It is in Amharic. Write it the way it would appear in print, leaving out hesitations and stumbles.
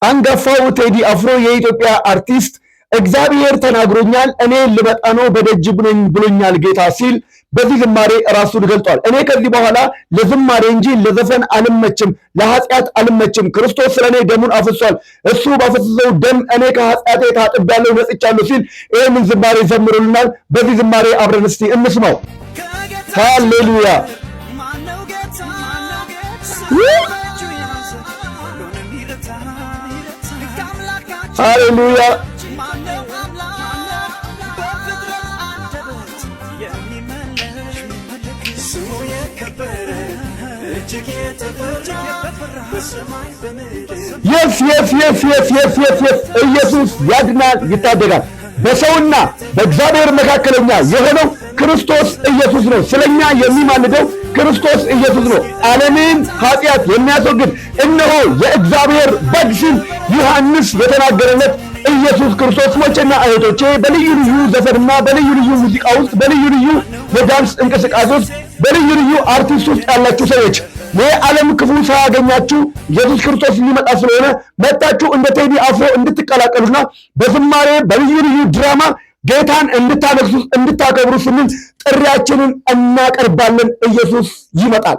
አንጋፋው ቴዲ አፍሮ የኢትዮጵያ አርቲስት "እግዚአብሔር ተናግሮኛል፣ እኔ ልመጣ ነው፣ በደጅ ነኝ ብሎኛል ጌታ" ሲል በዚህ ዝማሬ ራሱን ገልጧል። እኔ ከዚህ በኋላ ለዝማሬ እንጂ ለዘፈን አልመችም፣ ለኃጢአት አልመችም። ክርስቶስ ስለ እኔ ደሙን አፍሷል። እሱ ባፈሰሰው ደም እኔ ከኃጢአቴ ታጥቤያለሁ፣ ነጽቻለሁ ሲል ይህንን ዝማሬ ዘምሮልናል። በዚህ ዝማሬ አብረን እስቲ እንስማው። ሃሌሉያ! ማነው ጌታ? በእጁ የያዘ ሁሉንም ይረታ ከአምላካችን ሃሌሉያ! ማነው አምላክ በፍጥረት አንደበት የሚመለክ ስሙ የከበረ እጅግ የተፈራ በሰማይ በምድር Yes. ኢየሱስ ያድናል፣ ይታደጋል። በሰውና በእግዚአብሔር መካከለኛ የሆነው ክርስቶስ ኢየሱስ ነው። ስለኛ የሚማልደው ክርስቶስ ኢየሱስ ነው። ዓለምን ኃጢአት የሚያስወግድ እነሆ የእግዚአብሔር በግ ሲል ዮሐንስ የተናገረለት ኢየሱስ ክርስቶስ። ወንድሞቼና እህቶቼ፣ በልዩ ልዩ ዘፈንና በልዩ ልዩ ሙዚቃ ውስጥ፣ በልዩ ልዩ የዳንስ እንቅስቃሴ ውስጥ፣ በልዩ ልዩ አርቲስት ውስጥ ያላችሁ ሰዎች የዓለም ክፉ ሳያገኛችሁ ኢየሱስ ክርስቶስ ሊመጣ ስለሆነ መጣችሁ እንደ ቴዲ አፍሮ እንድትቀላቀሉና በዝማሬ በልዩ ልዩ ድራማ ጌታን እንድታነግሱ፣ እንድታከብሩ ስንል ጥሪያችንን እናቀርባለን። ኢየሱስ ይመጣል።